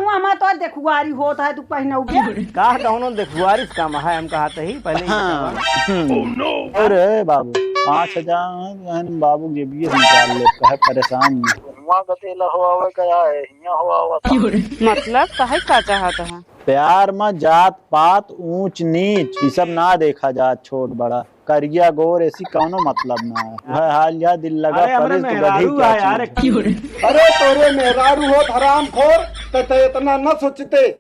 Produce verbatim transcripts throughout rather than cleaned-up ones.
हमार तो देखुआरी होत है, तू पहिनउबे। का कौनो देखुआरी से काम है, हम कहत ही पहले ही हाँ। बतावा। हम्म। अरे बाबू, पाँच हजार है, बहन बाबू के जेबिये से निकाल ले, काहे परेशान नहीं। हुआं गतेला हो आवे का है, हियां हो आवा था। मतलब, काहे का चाहत है? प्यार में जात पात, ऊंच नीच, ई सब ना देखा जात, छोट बड़ा। करिया गोर ऐसी कौनो मतलब ना है। वह हाल या दिल लगा अरे, हमरे परेस तो मेहरारू गधी क्या है यार, चीज है? एक अरे तोरे मेहरारू होत हरामखोर, त, त इतना न सोचते।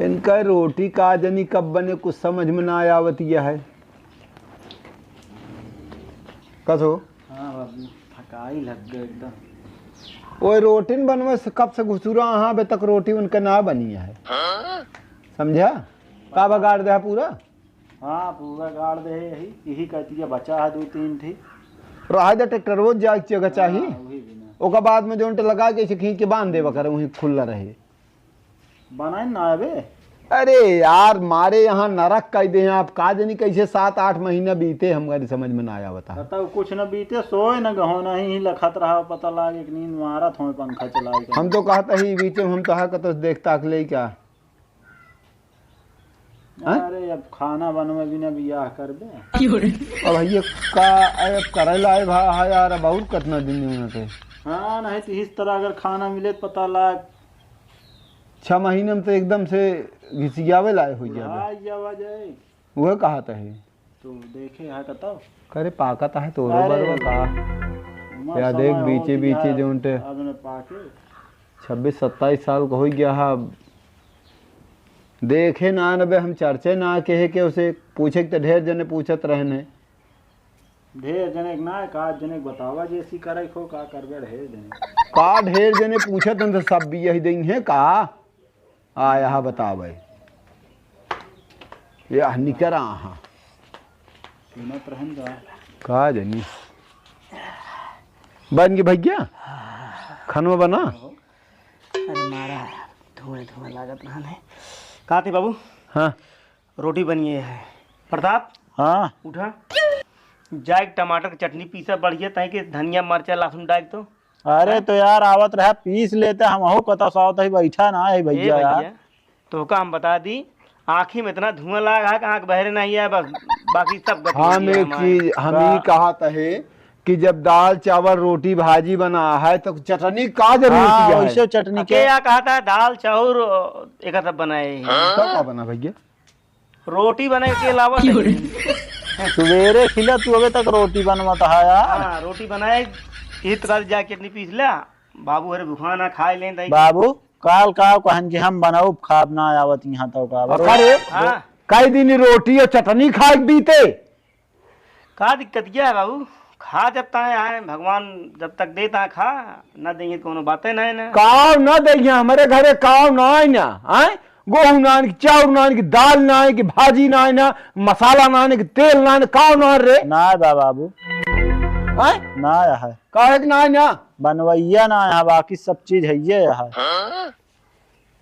इनका रोटी का जनी कब बने, कुछ समझ में ना आवत यह है। कसो? हाँ बाबू, थकाई लग गई एकदम। ओए, रोटिन बनवे से कब से घुसुरा, हाँ, अबे तक रोटी उनके ना बनी है। समझा? का बगाड़ दे है पूरा? हाँ, पूरा गाड़ दे है यही, यही कहती है, बचा है दो तीन ठी। रहा दे, ट्रैक्टर रोज जाए के जगह चाही। हाँ, वही भी ना। ओकर बाद में जोन टे लगा के ऐसे खींच के बांध देवा करे, वहीं खुला रहे। बनाए ना अबे। अरे यार, मारे यहाँ नरक कई दे हैं आप, का जनी कैसे सात आठ महीना बीते, हमरे समझ में ना आवत है। बताओ, कुछ न बीते, सोए न गहो, नहीं ही लखत रहा, पता लाग एक नींद मारत होए, पंखा चलाए के। हम तो कहत ही बीच में हम तो है कतो देख ताक ले क्या? हैं? अरे, अब खाना बनवे बिना बियाह करबे? अब भैया का, अब करे लाए भा, हा यार, अब और कितना दिन में होना चाहिए? हाँ, नहीं तो इस तरह अगर खाना मिले तो पता लाग। छह महीने में तो एकदम से घिसियावे लाए हो गया बे। हाँ, ये आवाज है। वह कहा था है? तो देखे है कतौ? करे पाकत है तोरो अरे, बरवा का? उमर या देख समय बीचे होती बीचे है, जो उनटे अब न पाके। छब्बीस सत्ताईस साल का हो गया है। देखे ना न बे, हम चर्चे ना के है के उसे पूछे के तो ढेर जने पूछत रहने। ढेर जने के ना, का जने के बतावा, जैसी करे खो, का करबे ढेर जने। का ढेर जने पूछत हन तो सब भी यही दिन है का? आ, यहाँ बतावे। यह निकरा हाँ। सुनत रहन का? का जनी? बन गई भैया? खानवा बना? अरे मारा, धुआं धुआं लागत रहन है। कहाँ थे बाबू? हाँ। रोटी बनिए है। प्रताप, हाँ। उठा। जाए टमाटर के चटनी पीसा बढ़िया, ताकि धनिया, मरचा, लहसुन डाल तो। अरे हाँ? तो यार, आवत रहा, पीस लेते, हम हो कता सावत है, बैठा ना है ए भैया यार। भैया, तो का हम बता दी, आँखी में इतना धुआं लाग है कि आँख बहरे नहीं है, बस बाकी सब गति हम है एक हमारे। चीज, हम का? ही कहा था है कि जब दाल, चावल, रोटी, भाजी बना है, तो चटनी का जरूरत हाँ, है? वैसे चटनी अके के या कहा था, दाल, चाउर, एक सब बनाए हैं। तो का बना भैया? रोटी बने के अलावा कहीं नहीं। सुबेरे खिला तू अबे तक रोटी बनवत है यार। हाँ, रोटी बनाए, इत कर जाके चटनी पीस ला। बाबू हरे भुखाना खाए लें तई। बाबू, काल का कहन कि हम बनाउब, खाब ना आवत यहाँ तो का। अरे, हाँ। कई दिन रोटी और चटनी खाए के बीते। का दिक्कत क्या है बाबू? खा जब ताए आए, भगवान जब तक देता है खा, ना देंगे कोनो बातें नहीं ना। काव ना देंगे, हमारे घरे काव ना है ना, आए? गोहूं ना है कि चाउर ना है कि दाल ना है कि भाजी ना है ना, मसाला ना है कि तेल ना है ना, काव ना है रे? ना है बा बाबू। आए? ना है। काहे के ना है ना? बनवैया ना है, बाकी सब चीज है ये है।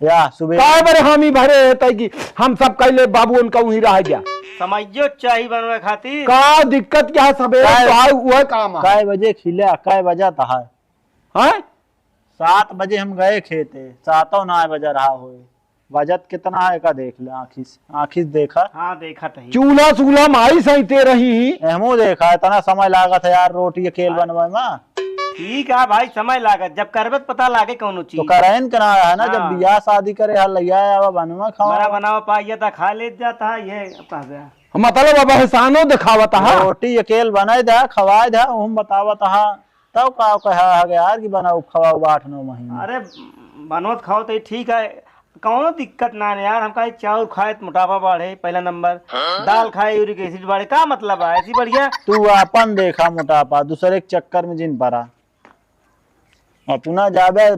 या, सुबह काहे बरे हामी भरे है तई कि हम सब कइले बाबू उनका उहीं रह गया। समझो चाही बनवे खातिर। का दिक्कत क्या है? सबेरे काय तो आए, वह काम है। काय बजे खिला, काय बजा तहार? हैं? सात बजे हम गए खेते, सातों ना बजा रहा होए। बजत कितना है का देख ले आँखी से, आँखी से देखा। हाँ, देखा तही। चूल्हा, चूल्हा माई सहिते रही ही। हमू देखा, इतना समय लागत है यार, रोटी अकेल हाँ। बनवे में। ठीक है भाई, समय लागत, जब करबे त पता लागे कौनो तो चीज। करैन के ना है ना, जब हाँ। बियाह शादी करे, हल लैया आवा, बनवा खावा। बड़ा बनावा पाइया था, खा ले जाता है, ये अब कहाँ से? मतलब अब एहसानो दिखावत हा। रोटी अकेल बनाए दा, खवाए दा, हम बतावत हा। तब का कहा है यार कि बनाओ, खवाओ आठ नौ महीने। अरे, बनोत खाओ तो ठीक है, कौनो दिक्कत ना है यार, हमका ई चाउर खाए त मोटापा बढ़े, पहला नंबर। हाँ? दाल खाए यूरिक एसिड बढ़े, का मतलब है? ऐसी बढ़िया। तू आपन देखा मोटापा, दूसरे के चक्कर में जिन पड़ा। अपना जाबे।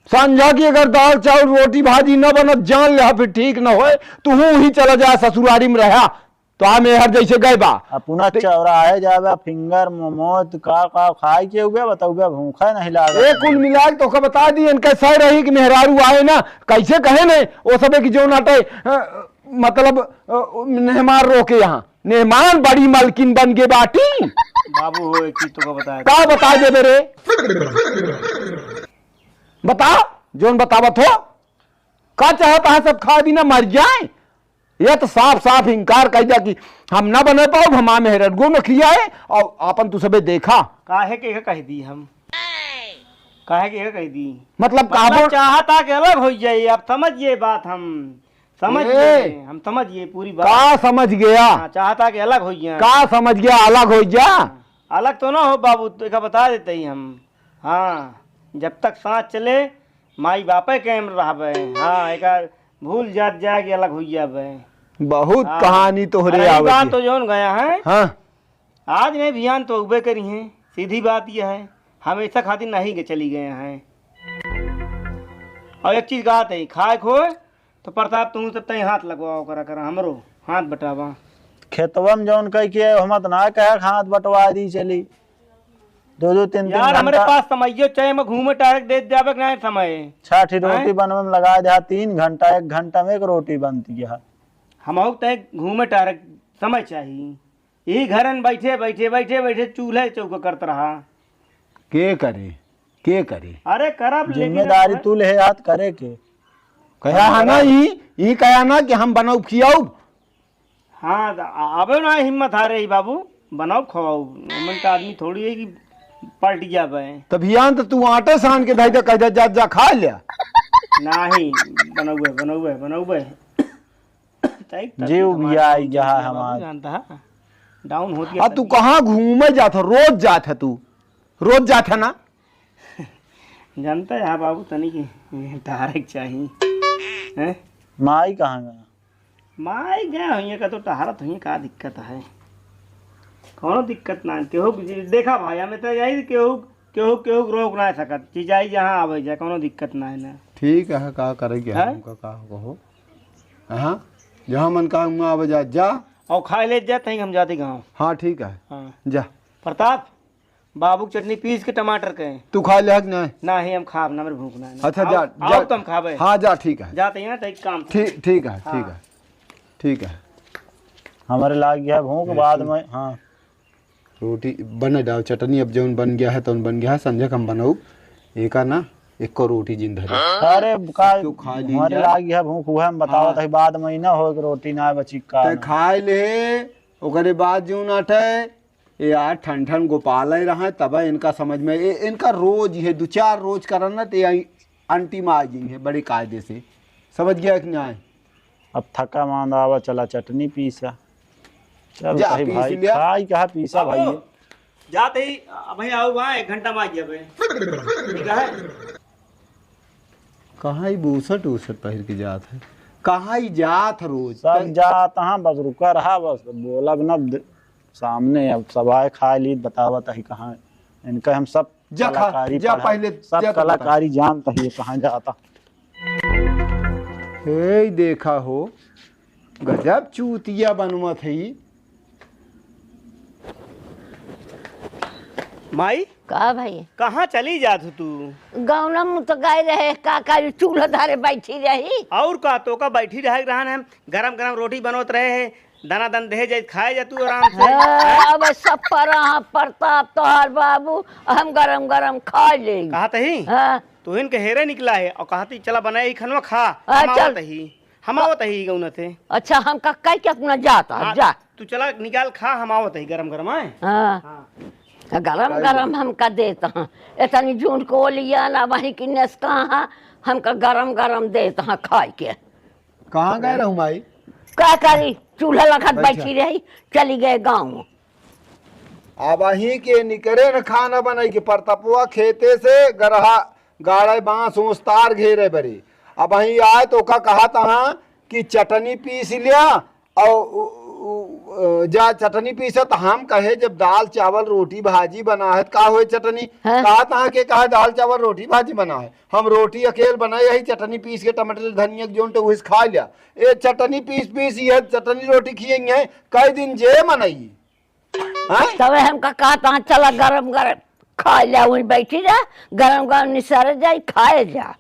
संझा की अगर दाल चाउर रोटी भाजी न बनत, जान ले फिर ठीक न होए, तू ही चला जा ससुरारी में रहा। तो आ मेहर जैसे गए बा। अपना ते- चौराहे जाबे, फिंगर, मोमोज, का, का खाए के हुए, बतौबे, भूखा नहीं लागे। ए, कुल मिला के तोका बता दी, इनके सह रही कि मेहरारू आए ना, कैसे कहे नहीं, वो सबे की जो नाटे, अ, मतलब, अ, मेहमान रोके यहाँ। मेहमान बड़ी मलकिन बन गे बाटी। बाबू हो, एक चीज तोका बताए। का बताए देबे रे? बता, जौन बतावत हो। का चाहत है सब खाए बिना मर जाए? ये तो साफ साफ इनकार कइ दिया कि हम ना बने पाउब, हमार मेहररुओ न खियाए, और आपन तू सबे देखा। काहे के कह दी हम? काहे के कह दी? मतलब मतलब कहबो चाहता कि अलग होइ जाए, आप समझिए बात हम। समझ ए! गए, हम समझ गए पूरी बात। का समझ गया? हाँ, चाहता कि अलग होइ जाए। का समझ गया, अलग होइ जा? हाँ, अलग तो ना हो बाबू, तो एका बता देते ही हम। हाँ, जब तक सांस चले, माई बापे के हम रहबे। हाँ, एका भूल जात जाए कि अलग होइ जाबे। बहुत हाँ। कहानी तोहरे अरे, ई आवत बात है। तो जौन गया है। हाँ। आज नहीं बिहान तो उबे करी हैं, सीधी बात यह है, हमेशा खातिर नहीं के चली गए हैं। और एक चीज कहत है, खाए खोए तो प्रताप, तू सब तई हाथ लगवाओ करा, करा हमरो हाथ बटावा। खेतवा में जौन कह के हम तो ना कहे हाथ बटवा दी चली। दो दो तीन तीन यार, हमरे घंटा पास समइयो चाहे, हम घूमे टहरे के दे जावे के नहीं समय। छह ठी रोटी हैं? बनवे में लगा दे, तीन घंटा, एक घंटा में एक रोटी बनती है। हमहू के तय घूमे टहरे के समय चाहिए। यही घरन बैठे, बैठे, बैठे, बैठे चूल्हे चौका करत रहा। के करे? के करे? अरे करब, लेकिन जिम्मेदारी अब तू ले हाथ करे के। कहा है ना, ई, ई कहा ना कि हम बनौब खियाउब। हाँ, त आ-, अबे ना हिम्मत हारे ही बाबू, बनौब खवाउब। हमन का आदमी थोड़ी है कि पलट जाबे। तभियान तो तू आटे सान के धई दे, कह दे, "जा, जा, खा ले।" नाही, बनौबे, बनौबे, बनौबे। तई तब जीव तो भी हमार आई डाउन गया है जाबे बाबू, हमार। जानता है? डाउन होती है आ, तू तब। कहाँ घूमे जात है? रोज जात है तू, रोज जात है ना? जानता है बाबू, तनी की टहरे के चाही। हैं? माई कहाँ गया? माई गए होइए, का तो टहरत होइए, का दिक्कत है? कौनो दिक्कत ना है। केहू के जी-, देखा भाई, हमें तो यही केहू, केहू, केहू के रोक ना सकत। जी जाई जहाँ आवे जाए, कौनो दिक्कत ना है ना। ठीक है, का करे के है? हमका का कहो? हाँ, जहाँ मन का हुआ आवे जा, जा। और खाए ले जा, तहीं हम जाते गाँव। हाँ, ठीक है। हाँ। जा। प्रताप, बाबू के चटनी पीस के टमाटर के। तू खा ले हक नहीं? नाही, हम खाब ना, हमरे भूख ना है ना। अच्छा, आओ, जा, आओ जा। तुम खाबे। हाँ, जा, ठीक है। जाते हैं ना, तो एक काम से। ठीक, ठीक है, ठीक हाँ। है, ठीक है। हमारे लाग गया भूख, ऐसे। बाद में, हाँ। रोटी बने डाल, चटनी अब जौन बन गया है, तौन बन गया है, संझक हम बनाऊ। एका ना, एको रोटी जिन धरे। अरे, का, क्यों खा ली हमारे यार? लाग गया भूख, वह हम बतावत हाँ। है, बाद में ही ना हो, एक रोटी ना बची का तै ना। खाए ले, ओकरे बाद जौन आटे, ए यार, ठन ठन गोपाल ही रहा, तब इनका समझ में, ए, इनका रोज ही है, दो चार रोज करन ना, ते आई अंटी में आ गई है बड़े कायदे से। समझ गया कि नहीं? अब थका मांदा आवा, चला चटनी पीसा। चल जा, कही पीस भाई, लिया। खाई कहा पीसा बाबू, भाई। जाते ही, अब भाई आओ वहाँ, एक घंटा में आ गया भाई। ठीक है? कहाँ ही बूसट उसट पहिर के जात है? कहाँ ही जात है रोज? सब जात हाँ, बस रुका रहा, बस बोलब न। सामने अब सब आए, खाए ली, बतावत है कहाँ। इनका हम सब जा खा, कलाकारी जा पढ़ा-, पहले सब जा तो बता। कलाकारी जानत ही कहाँ जाता। हे देखा हो, गजब चूतिया बनवत है। माई, का भाई? कहाँ चली जात हो तू? गौना मुँह तो गए रहे, का करी, चूल्हा धरे बैठी रही। और का, तो का बैठी रहे रहन, हम गरम गरम रोटी बनवत रहे हैं, दना दन देहे जाए, खाए जा तू आराम से। हाँ, अब सब पर हाँ प्रताप तोहार बाबू, हम गरम गरम खा ले। कहा तही? हाँ। तू इनके हेरे निकला है और कहा ती चला बनाए ही खनवा खा, हाँ, हम चल। आवत ही, हम आवत ही गौना थे। अच्छा, हम का कह के अपना जाता, हाँ, जा। तू चला निकाल खा, हम आवत ही गरम गरम आए। हाँ। हाँ। गरम गरम हमका देत हाँ। इतनी जून को लिया ना वहीं की नस कहाँ, हमका गरम गरम देत हाँ खाए के। कहाँ गए रहू माई? का करी, चूल्हा लखत अच्छा। बैठी रही, चली गए गाँव। अब वहीं के निकरे न खाना बनाई के परतपुआ खेते से गरहा गाड़े बांस ऊंस तार घेरे बरे। अब वहीं आए तो का कहा तहाँ कि चटनी पीस लिया, और उ, उ, अ, जा चटनी पीसत हम कहे, जब दाल चावल रोटी भाजी बना है, त का होए चटनी? हाँ। कहा तहाँ के कहा दाल चावल रोटी भाजी बना है? हम रोटी अकेल बनाए, यही चटनी पीस के टमाटर धनिया के जोन तो उहिस खा लिया। ए चटनी पीस पीस ये चटनी रोटी खिएंगे, कई दिन जे मनई। हैं? तबे हमका कहा तहाँ चला गरम गरम खा लिया, वहीं बैठी जा, गरम गरम निसर जाई, खाए जा।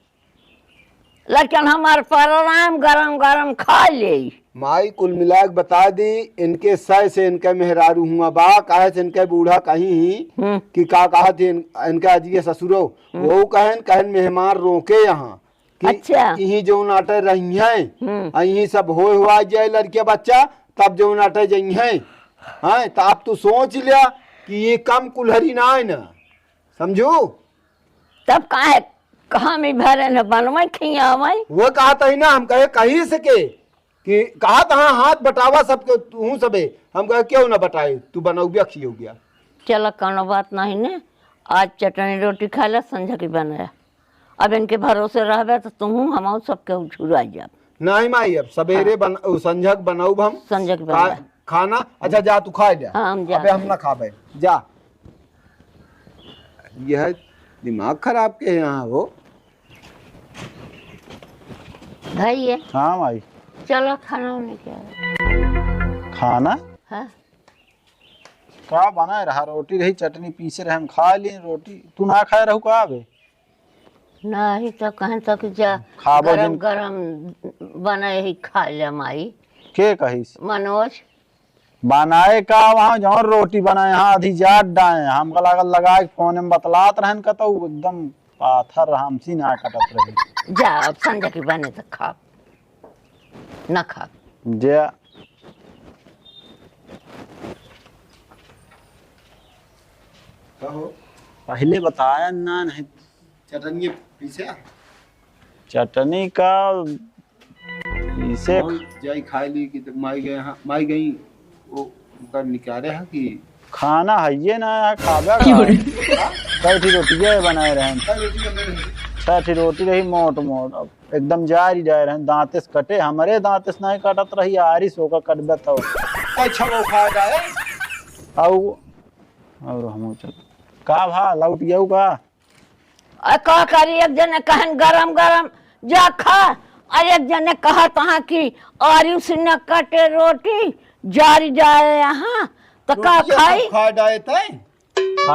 लेकिन हमार परनाम गरम गरम खा ले। माई कुल मिला के बता दी, इनके सय से इनके मेहरारू हुआ बा, काहे से इनके बूढ़ा कहीं ही हम्म। कि का कहा थे इन, इनका अजिए ससुरो, हम्म। वो कहन, कहन मेहमान रोके यहाँ कि अच्छा। यहीं जौन आटे रही हैं, हम्म। आ यहीं सब होए हुआ जाए लड़के बच्चा, तब जौन आटे जई हैं। हाँ, तो आप तू सोच लिया कि ये कम कुल्हरी ना है ना, समझू? तब काहे कहाँ में भरे न बनवाई खियावाई? वो कहा था ही ना, हम कहे कहीं से के कि कहा था, हाँ, हाथ बटावा सबके, तू सबे। हम कहे, "क्यों ना बटाए, तू बनौबिया खियो गया।" चला, कौनो बात नहीं ने, आज चटनी रोटी खा ले, संझा की बनाया। अब इनके भरोसे रहबे तो तू, हम सबके उछुरा जाब। नहीं माई, अब सवेरे हाँ। बन-, उ संझा के बनाऊब हम। संझा के खा-, बनाया। खाना, अच्छा जा तू खा ले। हाँ, हम जा अबे हम रहे। ना खाबे, जा। यह दिमाग खराब के यहाँ हो। भाई ये। हाँ माई। चलो खाना होने क्या? खाना? हाँ। का बनाए रहा? रोटी रही, चटनी पीसे रहे, हम खा ली रोटी। तू ना खाए रहू का बे? नहीं तो कहें तो कि जा खाबो गरम जिन- गरम बनाए ही खा ले माई। के कहिस? मनोज। बनाए का वहाँ जौन रोटी बनाए, हाँ, आधी जात डाए। हमका लागल लगाए के फोन में बतलात रहन का, तो एकदम पाथर हमसी ना कटत रही। जा, अब संझा की बने तो खा, ना खा। जा। का हो? पहले बताया ना, नहीं। चटनिए पीसे? चटनी का इसे हम जाई खाए ली कि तो माई गए, हाँ, माई गई, वो उनका निकाले है कि खाना है ये ना है, खाबे का? हाँ? कई ठी रोटिया बनाए रहे हैं। कई रोटी बनाए रहे हैं? छह ठी रोटी रही मोट मोट, अब एकदम जारी जाए रहे हैं, दांते से कटे, हमारे दांते से नहीं कटत रही, आरी सो का कटबे तो। अच्छा वो खा जाए। आउ, और हम चल। का भा, लौट गयो का? अ, का करी, एक जने कहन गरम गरम जा खा, और एक जने कहत हाँ कि आरी से न कटे रोटी, जारी जाए यहाँ, तो का रोटिया खाई? सब खा डाए तैं?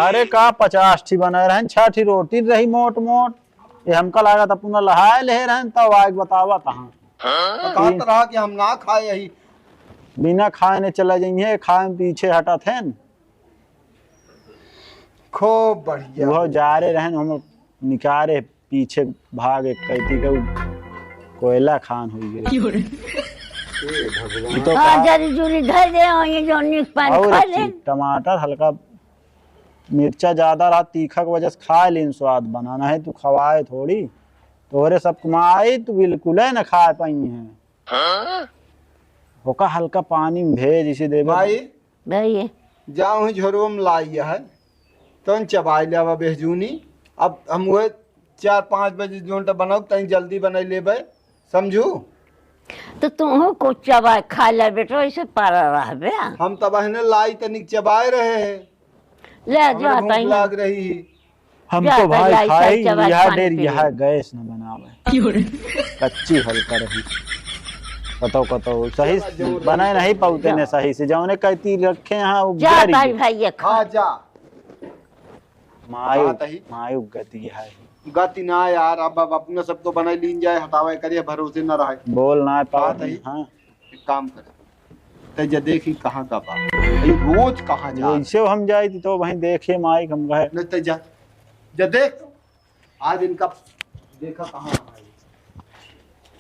अरे का पचास ठी बनाए रहन, छह ठी रोटी रही मोट मोट, ये हमका लागत अपना लहाए ले रहन, तब आए बतावत हाँ। तो कहत रहा कि हम ना खाए यही। बिना खाए ने चला जाइए, खाए में पीछे हटत हैं। खूब बढ़िया। वो जा रहे रहन, हम निकारे पीछे भाग एक कैती के उ कोयला खान हुई गए। हे भगवान। ई तो हाँ, का जरी जुरी धर दे, और ये जो नीक पान और खा एक ले। चीज, टमाटर हल्का, मिर्चा ज्यादा रहा, तीखा के वजह से खा लेन, स्वाद बना, नहीं तू खवाए थोड़ी। तोहरे सब कमाई तू बिल्कुल है ना खा पाई है। ओका हल्का पानी में भेज इसे देबे। भाई, भैया। जाओ ही झोरवा में लाई है, तन चबाई लेवा बेहजूनी। अब हम वह चार पाँच बजे जोन टा बनाओ, तनी जल्दी बनाई लेबे, समझू? तो तुहू कुछ चबाए खा ले बेटो, ऐसे पारा रहबे। हम तब अहने लाई तनिक चबाए रहे हैं। ले हमरा जा भूख तनी। लाग रही। हम जा तो भाई तनी आई खाई, सब चबाए यह पानी डेर पी यह ले। गैस न बनावे। क्यों रे? कच्ची हल्का रही। कतौ, कतौ, सही चला, जौन बनाए रही नहीं तो पाउते जा। ने सही से। जौने कहती रखे हैं, वो जा जरी ताई गई। भाई ये खा। हाँ, जा। मायू, बात है। मायू गति है। गति ना यार, अब, अब अपना सबको बनाई लीन जाए, हटावे करिए, भरोसे ना रहे। बोल ना पाओ बात है। हाँ। एक काम करे, ते जा देखी कहाँ का बा, ये रोज कहाँ जा। वैसे हम जाए तो वहीं देखे माई हम गए। नहीं ते जा, जा देख तो, आज इनका देखा कहाँ है,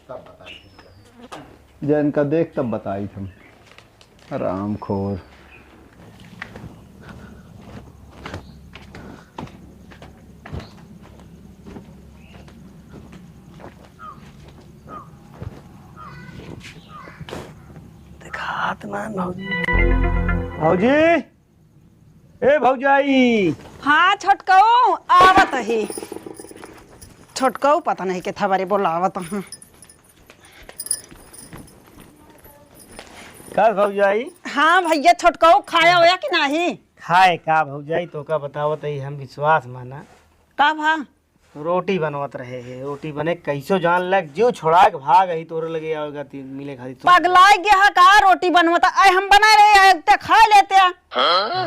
तब बताई। जा इनका देख तब बताई हम। हरामखोर। देखात ना भौजी। भौजी, ए भौजाई। हाँ छोटकऊ, आवत ही। छोटकऊ पता नहीं के थबरे बोलावत हैं। का भौजाई? हाँ भैया, छोटकऊ खाया होया कि नहीं? खाए का भौजाई, तोका बतावत ही हम, विश्वास माना। का भा? रोटी बनवत रहे है, रोटी बने कैसो जान लग, जीव छोड़ा के भाग आई तोरे लगे आवेगा ती-, मिले खातिर तो। पगलाए गया है का? रोटी बनवता, आए हम बनाए रहे हैं, ते खा लेते हैं।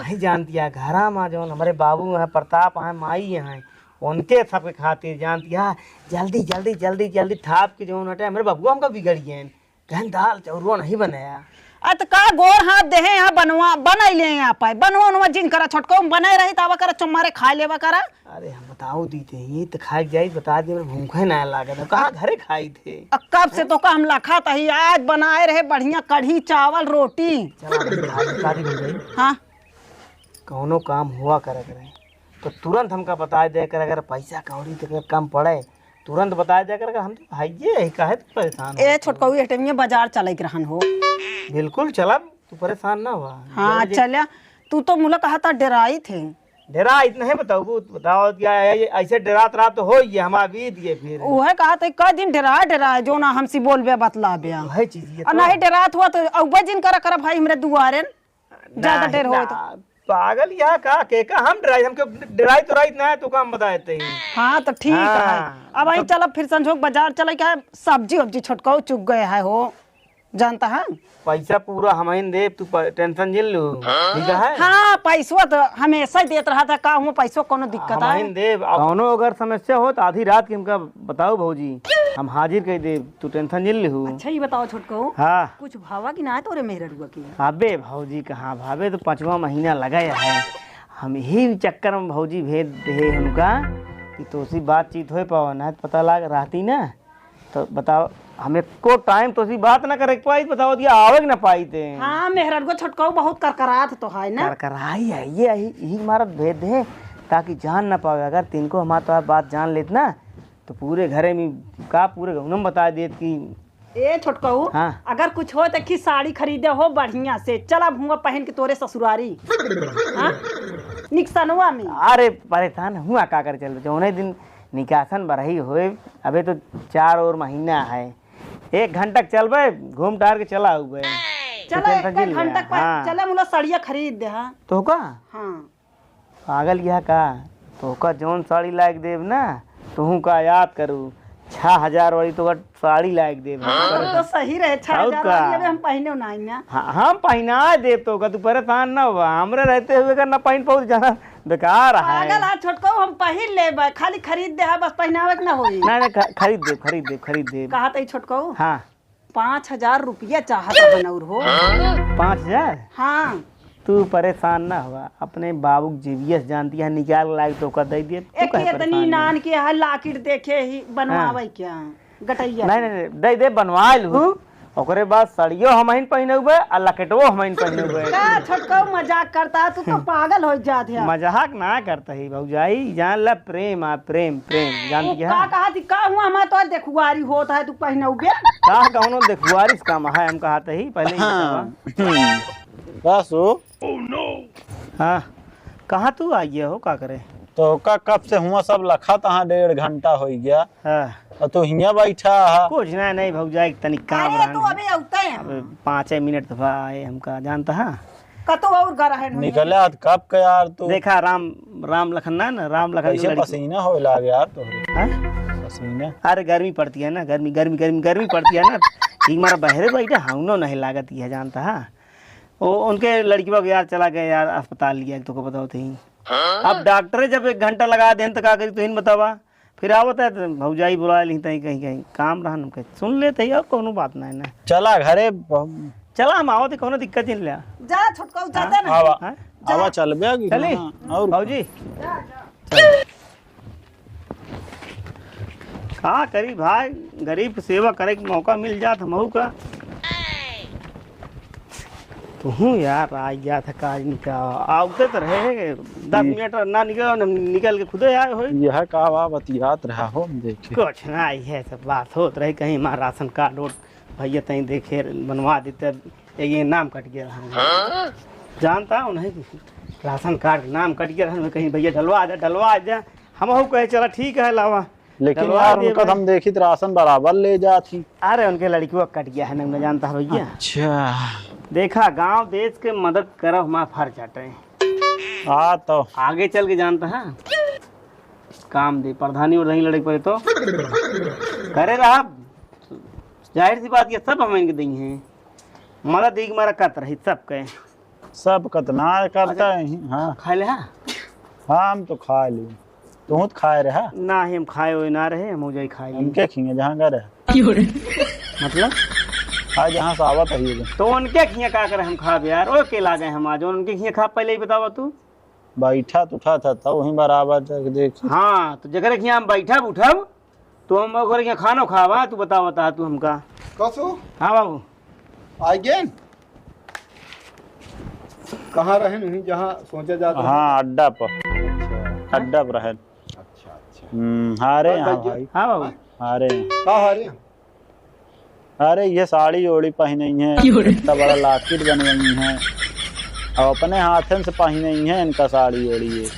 नहीं जानती है, घरा में जौन हमारे बाबू हैं, प्रताप हैं, माई हैं, उनके सबके खातिर जानती है, जल्दी, जल्दी, जल्दी, जल्दी थाप के जौन हटे, हमारे बबुआ हमका बिगड़ गए हैं। कहन दाल चौरुआ नहीं बनाया। आ, त का गोर हाथ देहे यहाँ बनवा, बनाई ले यहाँ पाए। बनवा उनवा जिन करा छोटको, बनाए रही त आवा करा, चुम्मारे खा लेवा करा। अरे, हम बताओ दी थे, ये तो खाए जाई, बता दे, भूखे ना लागत है। कहाँ घरे खाई थे? अब कब से तो का हम लखा तही, आज बनाए रहे बढ़िया कढ़ी, चावल, रोटी। चला, अभी खा, बता दी भौजाई। हाँ। कौनो काम हुआ करे करे, तो तुरंत हमका बताए दे कर, अगर पैसा कौड़ी तो अगर कम पड़े, तुरंत बताए दे कर, हम तो भाइये है, काहे तू परेशान ए हो? छोटकऊ, ये टाइम में बाजार चले के रहन हो। बिल्कुल चलब, तू परेशान ना हुआ। हाँ, जौन जे चल्या, तू तो मुला कहा था डेराई थे। डेराई नहीं बताऊ, बताओ क्या है, ये ऐसे डेरात रात तो हो ये हमारा बीत गए फिर। उहे कहा था, "का दिन डेरा, डेरा है, जो ना हमसे बोलबे, बतलाबे।" वही चीज ये और तो। नहीं डेरात हुआ तो अउबे जिन करा, करा भाई हमरे दुआरे न। ज्यादा नहीं, डेर होए तो। ना, पागल यहाँ का, के का हम डेराई, हमके डेराई तो राई ना है, तो काम बताए थे। हाँ, तो ठीक है। हाँ, अब आई तो चलब फिर संझोक बाजार चले के है, सब्जी उब्जी छोटकऊ चुक गए है हो, जानता है। पैसा पूरा हमहिन देब, तू प-, टेंशन जिन लू, ठीक है? हाँ, पैसवा तो हमेशा ही देत रहा था, का हुआ पैसवा कोनो दिक्कत है? हमहिन देब, अब कौनो अगर समस्या हो तो आधी रात के हमका बताओ भौजी, हम हाजिर कर देब, तू टेंशन जिन लू। अच्छा, ये बताओ छोटकऊ, हाँ। कुछ भावा कि ना है तोरे मेहररुआ के? अबे भौजी, कहाँ भावे, तो पाँचवा महीना लगा है। हम यही चक्कर में भौजी भेज दे हमका कि तोसी बातचीत होए पावा, ना तो पता लाग रहती ना, तो बताओ, हम एको टाइम तोसी बात ना करे पाई, बताओ दिया आवे के ना पाई ते। हाँ, मेहररुआ छोटकऊ बहुत करकरात तो है ना। करकराई है, ये यही, यही मारत भेज दे ताकि जान ना पावे। अगर तिनको हमार तो बात जान लेत ना, तो पूरे घरे में का, पूरे गाँव में बता देत कि ए छोटकऊ, हाँ। अगर कुछ हो तो की साड़ी खरीदे हो बढ़िया से, चला भुआ पहन के तोरे ससुरारी। हाँ? निकसनवा में। अरे परेशान हुआ का कर चल, जौने दिन निकासन बरही होए, अबे तो चार और महीना है, एक घंटा चलबे, घूम टहर के चला हुए। चला, एक घंटा के बाद हाँ। चला मुला साड़िया खरीद दे, हाँ। तो का? हाँ। पागल यह का? तोहका जौन साड़ी लाइक देब ना, तुहू का याद करू, छह हजार वाली तोहका साड़ी लाइक देब हम। हाँ, तो सही रहे, छह हजार वाली अबे हम पहिने ना आई ना। हाँ, हम पहिना देब तोहका, तू परेशान ना हुआ, हमरे रहते हुए का ना पहिन पाऊ, जाना बेकार है। पागल है छोटकऊ, हम पहिन लेब, खाली खरीद दे, बस पहिनावे के ना होई। नहीं, नहीं, ख-, खरीद देब, खरीद देब, खरीद देब। कहा तई छोटकऊ? हाँ। पाँच हजार रुपया चाहत बनौर हो। पाँच हजार? हाँ। तू परेशान ना हुआ, अपने बाबू के जेबिया से जानती है, निकाल लाइक तोहका दे दिए। तू एक काहे इतनी परेशान है? नान के है, लाकिट देखे ही बनवावे हाँ। क्या? गटैया नहीं, के। नहीं, नहीं, दे दे, बनवा लू। हम्म? ओकरे बाद सड़ियो हमहिन पहिनबे आ लकेटवो हमहिन पहिनबे। का छोटकऊ मजाक करता है, तू तो पागल हो जात है। मजाक ना करता ही भौजाई, जान ला प्रेम आ प्रेम, प्रेम, जानती है? का कहा थी, का हुआ हमार तो देखुआरी होत है, तू पहिनबे? का कौनो देखुआरी से काम है, हम कहा थही, पहले ही हाँ। बतावा। हम्म। का सो? हाँ, कहाँ तू आ गया हो, का करे? तो का कब से हुआ सब लखा तहाँ डेढ़ घंटा हो गया। हाँ। और तू हियाँ बैठा है। कुछ ना, नहीं भौजाई, तनी काम अरे, रहन तू है। अबे अउते हैं। अबे पाँचे मिनट तो भा आए हमका, जानता है? कतो और गरहन हुई। निकले हाथ कब के यार तू? देखा राम, राम लखन ना, ना, राम लखन के कैसे लड़की। पसीना होए लागे यार तोहरे। हाँ? पसीना। अरे गर्मी पड़ती है ना, गर्मी, गर्मी, गर्मी, गर्मी पड़ती है ना। ठीक मारा बहरे बैठे, हमनो नहीं लागत है, जानता है? ओ, उनके लड़किवा के यार चला गए यार अस्पताल लिया, तोहका बताओ थे ही। अब डॉक्टरे जब एक घंटा लगा देन तो का करी, तुहिन बतावा। फिर आवत है तो भौजाई बुला ली तई कहीं, कहीं काम रहन के सुन लेते ही, और कोनो बात नहीं ना। चला घरे, हम चला हम आवत है, कोनो दिक्कत नहीं ले। जा छोटका, हाँ? जाते ना। आवा, हाँ? आवा, जा। चलबे आगे। चली? हाँ, और भौजी? जा, जा। चल। का करी भाई, गरीब के सेवा करे के मौका मिल जात हमहू का। तुहू यार, आ गया था काज निकाल, आवते तो रहे, दस ये मिनट ना निकल, निकल के खुदे आए होई। यह का बा बतियात रहा हो, हम देखे। कुछ ना, यह सब बात होत रही, कहीं हमार राशन कार्ड वोट भैया तई देखे बनवा देते, एक ये नाम कट गया रहा। हाँ? जानता हूँ नहीं, राशन कार्ड नाम कट गया रहा, कहीं भैया डलवा दे, डलवा दे, हमहू कहे चला ठीक है लावा। लेकिन डलवा यार, देबे। उनका तो हम देखित राशन बराबर ले जात ही। अरे, उनके लड़कियों का कट गया है, न, न जानता है भैया। अच्छा। देखा, गांव देश के मदद करब हमारा फर्ज हटे। हाँ, तो आगे चल के जानता है, काम दे, प्रधानी उरधानी लड़े के पड़े तो करे रहा। जाहिर सी बात, ये सब हम इनके दी हैं, मदद दी हमारा करत रही सबके। सब कतना करता अच्छा, है, हाँ। खा ले, हाँ? हाँ, हम तो खा ली। तू तो खाए रहा? ना, हम खाए हुए ना रहे, हम हो जाए खाए। हम क्या खिए जहाँ घर है? मतलब? आज यहाँ से आवत है ये। तो उनके खिया का करे हम खाब यार? ओ के लागे हम आज उनके खिया खाब, पहले ही बतावा तू। बैठा तो उठा था, तब वहीं बराबर जाके देख। हाँ, तो जेकरे खिया हम बैठब उठब, तो हम ओकरे खिया खानो खाब, हाँ, तू बतावा ता तू हमका। कसो? हाँ बाबू। आ गए? कहाँ रहे? नहीं, जहाँ सोचा जाता है। हाँ, अड्डा पर। अच्छा। अड्डा पर रहे। अच्छा, अच्छा। हम्म, हाँ रे, हाँ हाँ भैया। भाई। हाँ बाबू। हाँ रे। का हाँ रे? अरे, ये साड़ी ओड़ी पहिनई हैं, क्यों रे? इतना बड़ा locket बनवई हैं, और अपने हाथन से पहिनई हैं इनका साड़ी ओड़ी ये।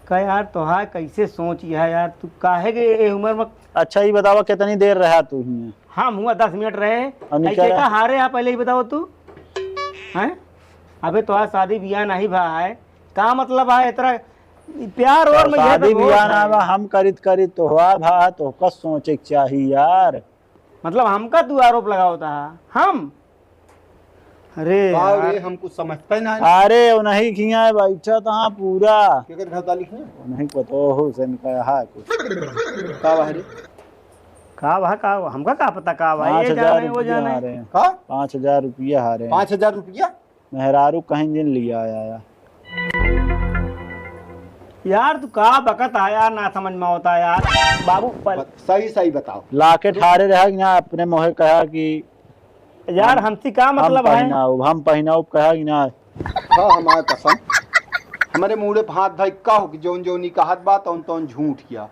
का यार, तोहार कैसे सोच है यार, तू काहे के ए उम्र में? अच्छा, ये बतावा, कितनी देर रहा तू हियाँ? हम हुआ दस मिनट रहे। और निकल ऐसे आया? का हारे, आप पहले ही बताओ तू, हैं? अबे, तोहार शादी बियाह नहीं भा है, का मतलब है इतना प्यार और और में ये शादी तो बियाह ना है। बा, हम करित करित तो हुआ भा, तो कस सोचे के चाही यार। मतलब हमका तू आरोप लगावत हा? हम? अरे का यार। रे, हम कुछ समझते ना है। अरे, वो नहीं खिया है, बैठा था पूरा। केकर घर ताली खिया? वो नहीं पता, हो से इनका है कुछ। का बा रे? का बा, का बा? हमका का पता का बा? ये पाँच हजार जाने, वो रुपया जाने। हारे हैं। का? पाँच हजार रुपया हारे हैं। पाँच हजार रुपया? मेहरारू कहीं दिन लिया आया। यार, तू का बकत है यार, ना समझ में होता यार। बाबू, पल- बत-, सही, सही बताओ। लाके ठारे रहा कि ना, अपने मोहे कहा कि यार, हम, हमसे का हम मतलब है? पहिनाउब, हम पहिनाउब कहा कि ना। हाँ, हमार कसम। हमरे मूड़े पे हाथ धइ कहो कि जौन जौन ई कहत बा, तौन तौन झूठ किया।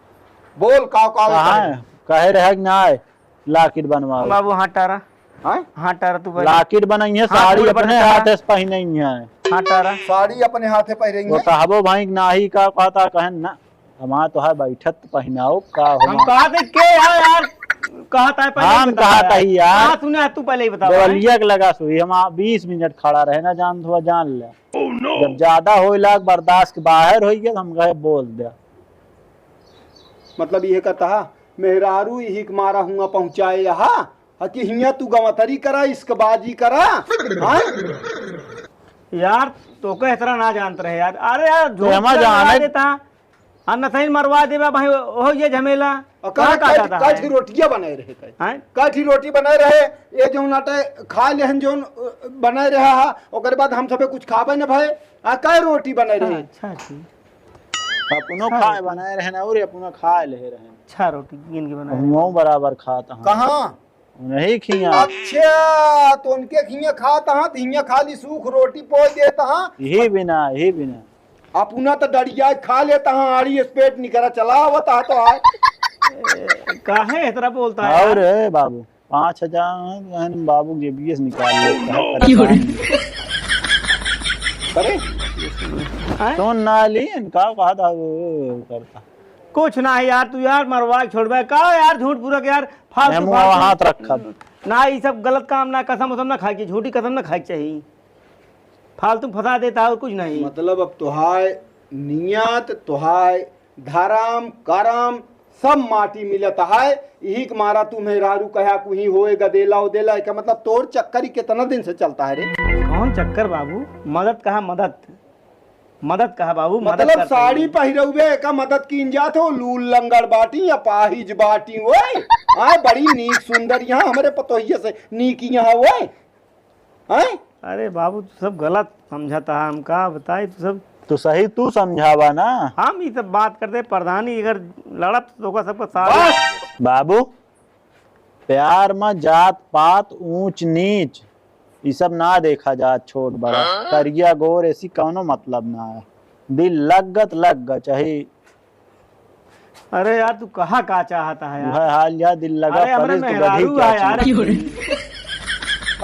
बोल, का, का कहाँ कहे? है? कहे रहा कि ना, लाकिट बनवाओ। बाबू, हाथ टारा। हाँ? हाथ टारा तू पहले। लाकिट बनई है, हाँ, साड़ी पूरे अपने बन हाथे से पहिनई है। हाथ टारा। साड़ी अपने हाथे पहिरई वो है। कहबो भाई कि नाही का कहता कहन ना। हमार तो है बैठत पहिनाओ का हो हम मार। कहा थे के है यार? कहा था पहले हम बता कहा यार। था ही यार। कहा सुने है तू पहले ही बता भाई। देवलिया के लगा सुई हम आ बीस मिनट खड़ा रहे ना जान थोड़ा जान ले। जब ज्यादा होए लाग बर्दाश्त के बाहर होई गया तो हम कहे बोल दे। मतलब ये कहता है, मेहरारू यही के मारा हुआ पहुँचाए यहाँ, आ कि हियाँ तू गवतरी करा, इश्कबाजी करा, हाँ? यार, तोके इतना ना जानत रहे यार। अरे यार, तो झूठ हमार का लगा जाने देता। आ नसैन मरवा देबा भाई, हो ये झमेला। और कहाँ कहाँ का कल, जाता कल है? ही रोटियाँ बनाए रहे कल। हैं? कल ही रोटी बनाए रहे, ये जौन आटे खा लेहन जौन, अ, बनाए रहा है, ओकर बाद हम सबे कुछ खाबे न भाई। आ, कै रोटी बनाए रहे? अच्छा, अच्छा। अपनो अच्छा, खाए अच्छा। बनाए रहे ना, और अपनो खाए ले रहे। अच्छा, रोटी गिन के बनाए रहे। हमहू बराबर खात हन। कहाँ? उन्हीं खिया। अच्छा, तो उनके खिया खात हन, तो हिया खाली सूख रोटी पोई देत हन। यही बिना, यही बिना। अपना तो डरिया खा लेत हन, आड़ी स्पेट निकरा चला आवत है तो आए। ए, काहे इतना बोलता है और यार? ए बाबू, पाँच हजार है, तो हम बाबू के जेबिये से निकाल लेते हैं, परेशान। अरे, आए? तो ना ली, इनका कहा था वो करता। कुछ ना है यार, तू यार मरवा के छोड़बे का यार, झूठ पूरा के यार, फालतू, हम फालतू। हाथ रखब। ना, ई सब गलत काम ना, कसम उसम ना खाए के, झूठी कसम ना खाए के चाहिए। फालतू फंसा देता है और कुछ नहीं। मतलब अब तोहाय नियत, तोहाय धरम, करम, सब माटी मिलत है। यही के मारा तू मेहरारू कहा कुही होए गदेला उदेला, एका मतलब तोर चक्कर ही कितना दिन से चलता है रे? कौन चक्कर बाबू? मदद कहा मदद? मदद कहा बाबू, मदद मतलब करता साड़ी हूँ। पहिरउबे का मदद कीन जात हो, लूल लंगड़ बाटी या पाहिज बाटी ओए। आए बड़ी नीक सुंदर यहाँ हमरे पतोहिया से नीक यहाँ ओए। हैं? अरे बाबू, तू सब गलत समझता है, हम का बताई, तू सब। तो सही तू समझावा ना। हम ई सब बात करते, प्रधानी अगर लड़त तो ओकर सबका साथ। बस! बाबू, प्यार में जात पात, ऊंच नीच, ई सब ना देखा जात, छोट बड़ा, हाँ? करिया गोर, ऐसी कौनो मतलब ना है। दिल लग गत लग गत, चाहे अरे यार, तू कहा का चाहता है यार? वह हाल या दिल लगा अरे, हमरे परेश तो गधी मेहरारू क्या है यार। चीज?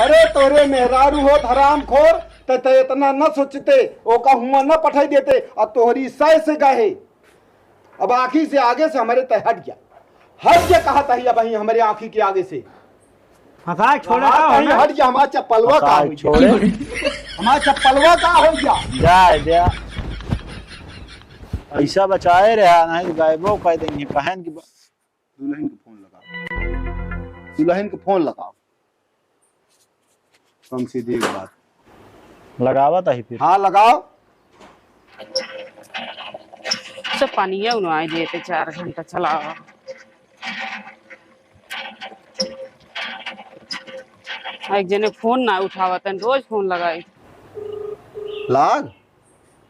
अरे तोरे मेहरारू हो हरामखोर, ते, ते इतना न सोचते, ओका हुआ न पठाई देते, और तोहरी सय से गए। अब आँखी से आगे से हमरे ते हट गया, हट गया कहा तही अब हमरे आँखी के आगे से। फंसाए छोड़े हाँ, का हो कहीं ना? हट जा, हमार चप्पलवा का फंसाए हो गया? छोड़े। हमार चप्पलवा का हो गया? जाए द्या। पैसा बचाए रहा, नहीं तो गायबो कर देंगे। कहें कि ब-, दुल्हन के फोन लगाओ, दुल्हन के फोन लगाओ। कम सीधी एक बात। लगावा ताही फिर। हाँ, लगाओ। सब पानिया उनवाई देते, चार घंटा चलावा। एक जने फोन ना उठावत हैं, रोज फोन लगाई। लाग।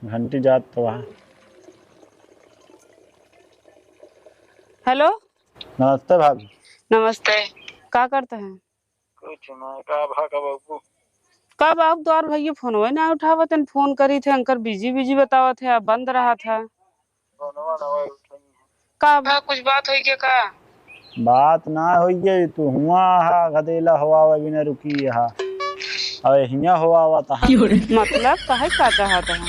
घंटी जात तो वहाँ। हेलो। नमस्ते भाभी। नमस्ते। का करते हैं? कुछ ना, का भा का बाबू? का बाबू, तोहार भैया फोनवे ना उठावत हैं, फोन करी थे, अंकर बिजी बिजी बतावत है, बंद रहा था। फोनवा ना उठाई है। का भा, कुछ बात होई के का? बात ना होई के, तू हुआ हा, गदेला हवा बिना रुकी हा। अबे हिया हवा आवत हा। मतलब, काहे का चाहत हा?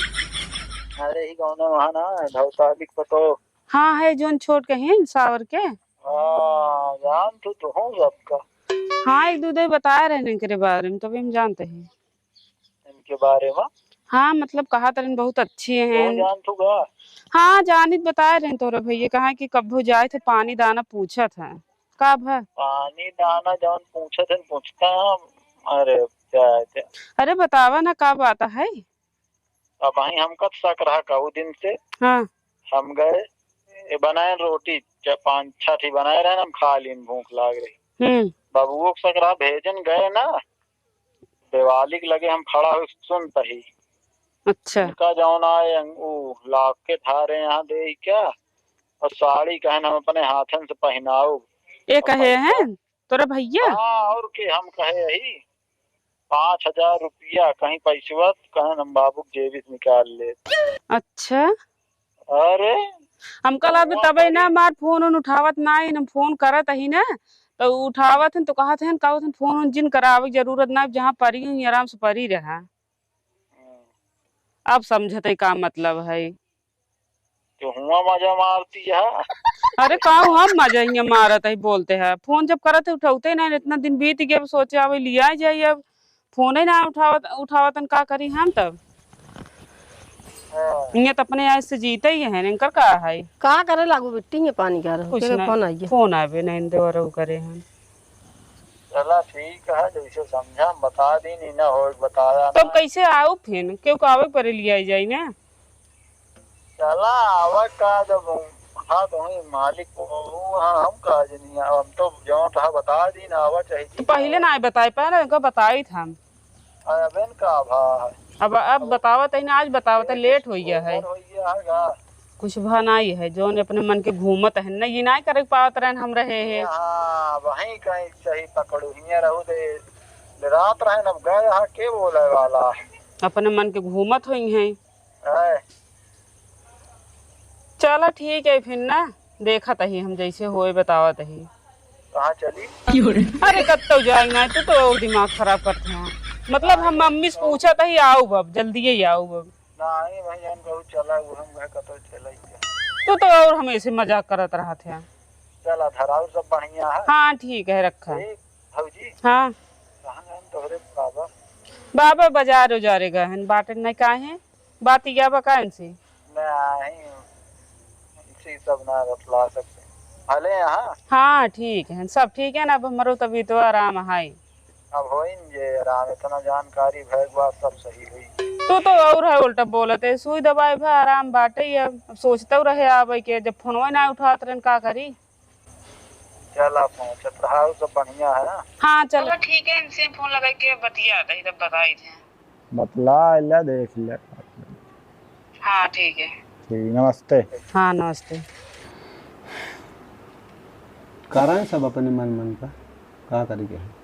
अरे, ही गाँव में वहाँ ना, धौतालिक पतो। हाँ, है जोन छोट कहीं सावर के। हाँ, जान तू तो हूँ सबका। हाँ, एक दो दे बताए रहे इनके बारे में, तभी हम जानते हैं। इनके बारे में? हाँ, मतलब, कहा तरन बहुत अच्छी हैं। कौन जान तू का? हाँ, जानित बताए रहे तोरे भैया, कहा कि कब्बो जाए थे, पानी दाना पूछत है। का भा? पानी दाना जौन पूछत है, पूछता है। अरे, क्या है, क्या? अरे, बतावा ना, का बात है? अब वहीं हमका तो शक रहा का, वो दिन से। हाँ। हम गए, ये बनाए रोटी, च-, पाँच छह ठी बनाए रहे, हम खा लीन, भूख लाग रही। हम्म। बबुओ के शक रहा, भेजन गए ना, दिवाली के लगे हम खड़ा हो सुनत ही। अच्छा। इनका जौन आए, उ लाके ठारे यहाँ दे क्या, और साड़ी कहन हम अपने हाथन से पहनाओ। ये और कहे पैसा हैं? तोरा भैया? हाँ, और के हम कहे यही, पाँच हजार रुपया कहीं पैसवा, कहन हम बाबू के जेबी से निकाल ले। अच्छा। अरे, हमका लागत तबे ना हमार फोन उन उठावत ना है, हम फोन करत ही ना, तो उठावत हैं तो कहत हैं, कहत हैं, "फोन उन जिन करावे के जरूरत ना है, जहाँ परी हुई आराम से परी रहा।" हम्म। अब समझते का मतलब है। तो हुआ मजा मारती है। अरे का हम मजा हियाँ मारत है, बोलते हैं, फोन जब करत है उठावते ना, इतना दिन बीत गया, अब सोचे अब लिया जाए, अब फोन ही ना उठावत, उठावतन का करी हम तब? हाँ। हियाँ तो अपने आज से जीते ही हैं, इनकर का है? का करे लागू बिट्टी, ये पानी का रहो, कुछ तेरे ना, फोन आइए। फोन आवे ना, इन देवर करे हैं। चला ठीक है, जैसे समझा हम बता दी, नहीं ना हो बताया तब ना। कैसे आओ फिर? क्यों का आवे परे लिया जाए ना? चला, आवा का जब, हाँ, तो वही मालिक, वो, वो, हाँ, हम का जनी, अब हम तो जौन रहा बता दी ना, आवा चाहे तो जी पहिले ना। ना बताए पाए ना, इनका बताई था हम। अरे, अबे न का भा है? अब, अब बतावत है ना, आज बतावत है, ए, लेट हो गया है। ओवर हो गया है का? कुछ भा नहीं है, जौन अपने मन के घूमत है ना, ये नहीं करे पावत रहन हम रहे हैं। हाँ, वहीं कहीं सही पकड़ू, हियाँ रहू दे, रात रहे न, अब गए यहाँ के बोले वाला है? अपने मन के घूमत हुई हैं। है। चला ठीक है फिर ना, देखत ही हम जैसे होए बतावत ही। कहाँ चली? अरे कत्तो जाई ना, तू तो और दिमाग खराब करत है। मतलब हम मम्मी से पूछत ही, आउब अब, जल्दी ही आउब अब। नहीं भाई, हम कहू चला, वो हम कहे कत्तो चला ही क्या? तू तो और हमेशा मजाक करत रहत है। चला धराऊ सब बढ़िया है। हाँ ठीक है, रखा। ठीक, भौजी। हाँ। कहाँ गए तोहरे बाबा? बाबा बाजार उजारे गए हैं, बाटे नहीं काहे? बात या बा का इनसे? नहीं, इनसे सब ना बतला सकते। भले यहाँ? हाँ, ठीक है, सब ठीक है ना, अब हमरो तबीयत आराम है। अब होइन जे आराम, इतना जानकारी भैग बा, सब सही हुई। तू तो और है उल्टा बोलत है, सुई दवाई भा आराम बाटे, अब सोचते रहे आवे के, जब फोनवा ना उठात रहन का करी? चला पहुँचत रहा, सब बढ़िया है ना? हाँ, चला। चला ठीक है, इनसे फोन लगा के बतिया दे, तब बताई थे। बतला ले, देख ले। हाँ, ठीक है। ठीक, नमस्ते। हाँ, नमस्ते। कारण सब अपने मन मन का, का करी के है?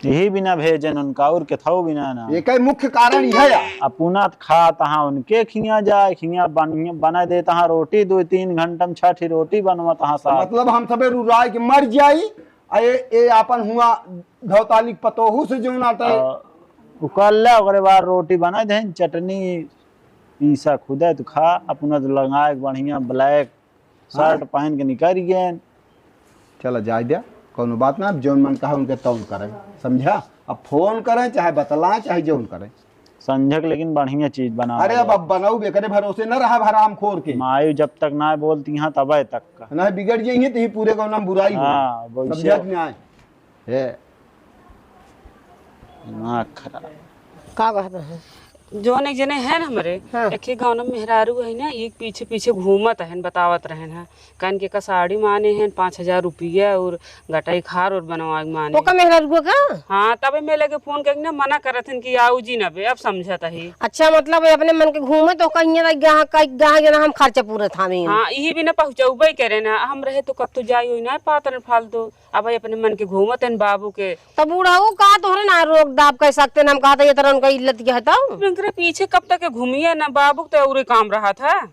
यही बिना भेजन उनका, और केथाऊ बिना ना। एकै मुख्य कारण यह है। अपुना त खात हाँ उनके खिया जाए, खिया बन-, बना देत हाँ रोटी, दो तीन घंटा में छठी रोटी बनवत हाँ साहब। मतलब हम सबे रुराई के मर जाई, आ ये, ये आपन हुआ धौतालिक पतोहू से जौन आटे। आ, उ कर ले, ओकरे बाद रोटी बना दे, चटनी पीसा खुदे तो खा, अपना तो लगाए बढ़िया black हाँ। Shirt पहन के निकल गए। चला जाए द्या, कौनो बात ना, अब जौन मन कहा उनके तौन करें, समझा? अब फोन करें, चाहे बतलाएं, चाहे जौन करें। संझक लेकिन बढ़िया चीज बना अरे अब, अब बनाऊ बेकरे भरोसे न रहा हराम खोर के। माई जब तक ना बोलती हाँ तबे तक का। ना बिगड़ जाइए तो ही पूरे गाँव में बुराई हो। हाँ, वैसे समझा कि नहीं? है। दिमाग खराब। का कहते हैं? जौन एक जने हैं ना हमरे, हाँ। एक ही गाँव में मेहरारू है ना, ये पीछे पीछे घूमत हैं, बतावत रहन है, कहन के का साड़ी माने हैं पाँच हजार रुपया और गटाई खार और बनवा के माने। ओका मेहरारू का? हाँ, तबे मैं लगे फोन करके ना मना करत हन कि आऊ जी ना बे, अब समझत ही। अच्छा, मतलब ये अपने मन के घूमे तो कहिए ना, गाह, कहीं गाह जना हम खर्चा पूरा थामे। हाँ, यही भी ना पहुँचौबे करे ना, हम रहे तो कब तो जाई होई ना पातन फालतू। अब भाई अपने मन के घूमत हैं बाबू के। तो बूढ़ऊ का तोहरे ना रोक दाब कर सकते हैं, हम कहते ये तरह उनका इल्लत के है तो। इनकरे पीछे कब तक के घूमिए ना, बाबू के तो औरे काम रहा था।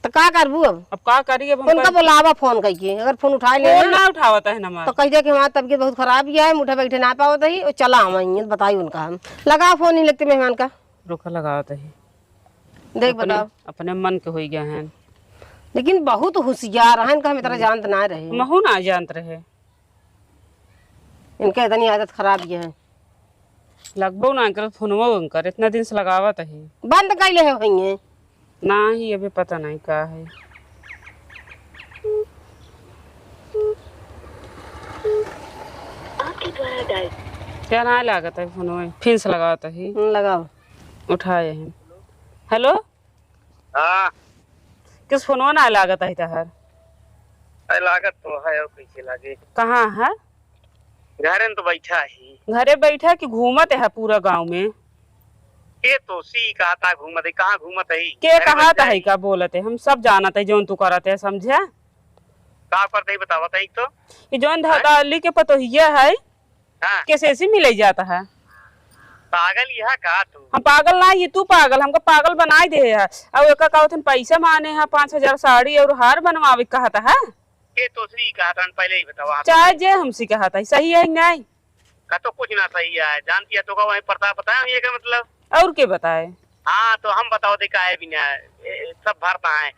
तो का करबू अब? अब का करी, अब हम उनका कर- बुलावा फोन करके, अगर फोन उठाए ले फोन ना, ना उठावत है ना तो हमार। कह दे कि हमार तबीयत बहुत खराब ही है, हम उठे बैठे ना पावत ही, और चला हम आएंगे, बताई उनका हम। लगाओ फोन, नहीं लगते मेहमान का। रुका, लगावत ही। देख अपने, बताओ। अपने मन के होई गए हैं। लेकिन बहुत होशियार हैं, इनका हम इतना जानत ना रहे। महू ना जानत रहे। इनके इतनी आदत खराब ये है। लगबो ना कर, फोनवो कर, इतना दिन से लगावत ही। बंद कैले है होइए। ना ही, अभी पता नहीं का है। आपके द्वारा डायल। क्या ना लागत है फोनवा, फिर से लगावत ही। हम्म, लगाओ। उठाए हैं। हेलो। हाँ। किस फोनवा ना लागत है तहर? अरे लागत तो है, और कैसे लागे? कहाँ है? घरे में तो बैठा ही। घरे बैठा कि घूमत है पूरा गाँव में? के तो सी कहता घूमत है, कहाँ घूमत है? के घरे कहत बैठा है ही। का बोलत है? हम सब जानत है जौन तू करत है, समझे? का करत है बतावत है एक तो? ये जौन हैं? धदाली के पतोहिया है, हाँ। कैसे ऐसे मिले जाता है? पागल यह का तू? हम पागल ना, ये तू पागल, हमका पागल बनाई दे है। और एका का होतन पैसा माने है पाँच हजार साड़ी और हार बनवावे कहता है। के तोसरी कहत हन, पहले ही बतावा। चाहे जे हमसे कहत है, सही है कि नहीं? का तो कुछ ना सही है, जानती है तो का वहीं पड़ता, पता है ये का मतलब? और के बताए? हाँ, तो हम बताओ दे काहे बिना, ए, सब भरता है।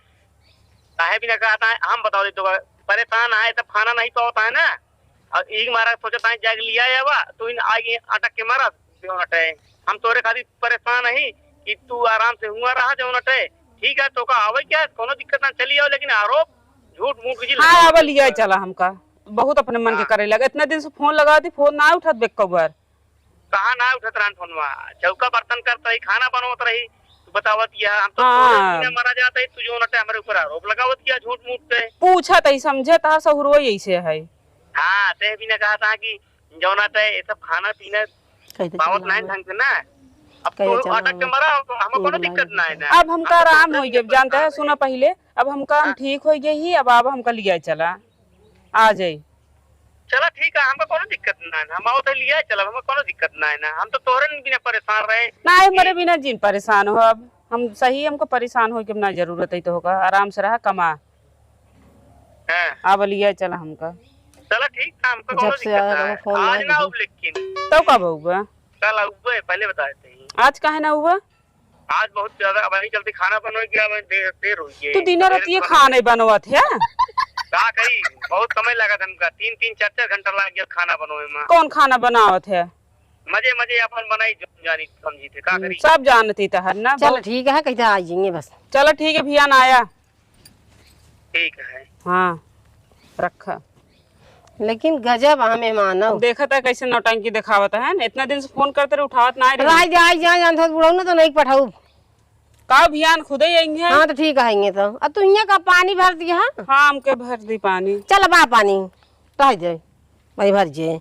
काहे बिना कहता है, हम बताओ दे तो का परेशान है, तब खाना नहीं पावता है ना। और एक मारा सोचता है, जाके लिया आवा, तो इन आगे अटक के मारा, जो अटे। हम तोरे खातिर परेशान है कि तू आराम से हुआ रहा, जो अटे। ठीक है, तो का आवे क्या, कोनो दिक्कत ना, चली आओ, लेकिन आरोप झूठ मूठ की हाँ, अब लिया चला हमका। बहुत अपने मन के हाँ। करे लगा। इतना दिन से फोन लगा दी, फोन ना उठत बेक्कबर। कहाँ ना उठत रहन फोनवा? चौका बर्तन करत रही, खाना बनवत रही, तू बतावत किया, हम तो हाँ। तोरे बिना मरा जात है, तू जो नटे हमरे ऊपर आरोप लगावत किया झूठ मूठ के। पूछत है, समझे, तहार सहुरो यही से है। हाँ, ते भी ना कहा था कि जौना ते ये सब खाना पीना कह दे पावत चला नहीं आओ। ढंग से ना। अब कह दे तू चला अटक के आओ। मरा, हमको कोनो दिक्कत ना है ना। अब हमका हम तो आराम तोरे हो गया, बिना जानते हैं, परेशान सुना है। पहले, अब हमका हम हाँ। ठीक हो गए ही, अब आप हमका लिया चला, आ जाए। चला ठीक है, हमका कोनो दिक्कत ना है ना, हम आवत है लिया चला, हमका कोनो दिक्कत ना है ना, हम तो तोहरे बिना परेशान रहे। ना, हमारे बिना जिन परेशान हो, अब हम सही, हमको परेशान हो के ना जरूरत है तो होगा, आराम से रहा, कमा। हाँ। अब लिया चला हमका। चला ठीक है, हमका कोनो जब से दिक्कत आया ना रहो है। फोन आज ना ना आउब लेकिन। तो कब आउबा? कल आउबे, पहले बता देते ही। आज काहे ना आउबा? आज बहुत ज्यादा, अब यही चलते खाना बनवे के अब देर, देर हो गई। तू दिन सवेरे रात ये तो खाना ही बनवत है? का करी, बहुत समय लगा था हमका, तीन, तीन, चार, चार घंटा लग गया खाना बनवे में। कौन खाना बनावत है? मजे, मजे अपन बनाई, जो जानी समझी थे, का हम्म, करी? सब जानती तो है ना, चल बहुत ठीक है, कहते आ जाएंगे बस। चलो ठीक है, भियान आया। ठीक है। हाँ, रखा। लेकिन गजब हाँ मेहमान हो। देखा था कैसे नौटंकी दिखावत है, इतना दिन से फोन करते रहे, उठावत ना रहे। राय दे, आई जाए, जानत हो बुढ़ऊ ना तो नहीं पठाऊ। का भियान खुदे आएंगे? हाँ, तो ठीक आएंगे तो। अब तू यहाँ का पानी भर दिया, हाँ? हाँ, हमके भर दी पानी। चल बा पानी, रह जाए, भाई भर जे।